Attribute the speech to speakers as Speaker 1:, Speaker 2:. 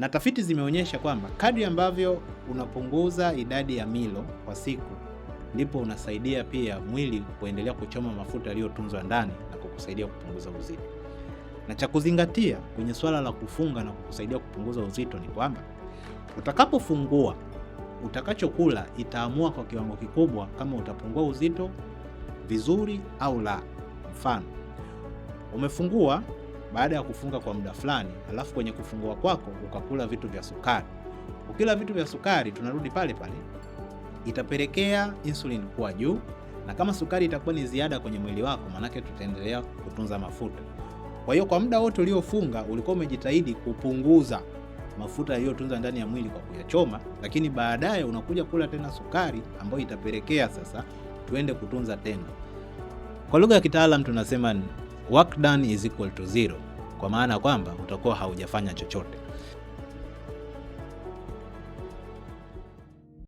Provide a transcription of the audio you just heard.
Speaker 1: Na tafiti zimeonyesha kwamba kadri ambavyo unapunguza idadi ya milo kwa siku, ndipo unasaidia pia mwili kuendelea kuchoma mafuta yaliyotunzwa ndani na kukusaidia kupunguza uzito. Na cha kuzingatia kwenye swala la kufunga na kukusaidia kupunguza uzito ni kwamba utakapofungua, utakachokula itaamua kwa kiwango kikubwa kama utapungua uzito vizuri au la. Mfano, umefungua baada ya kufunga kwa muda fulani, alafu kwenye kufungua kwako ukakula vitu vya sukari. Ukila vitu vya sukari, tunarudi pale pale, itapelekea insulin kuwa juu, na kama sukari itakuwa ni ziada kwenye mwili wako, maanake tutaendelea kutunza mafuta. Kwa hiyo kwa muda wote uliofunga ulikuwa umejitahidi kupunguza mafuta yaliyotunza ndani ya mwili kwa kuyachoma, lakini baadaye unakuja kula tena sukari ambayo itapelekea sasa tuende kutunza tena. Kwa lugha ya kitaalam tunasema work done is equal to zero, kwa maana kwamba utakuwa haujafanya chochote.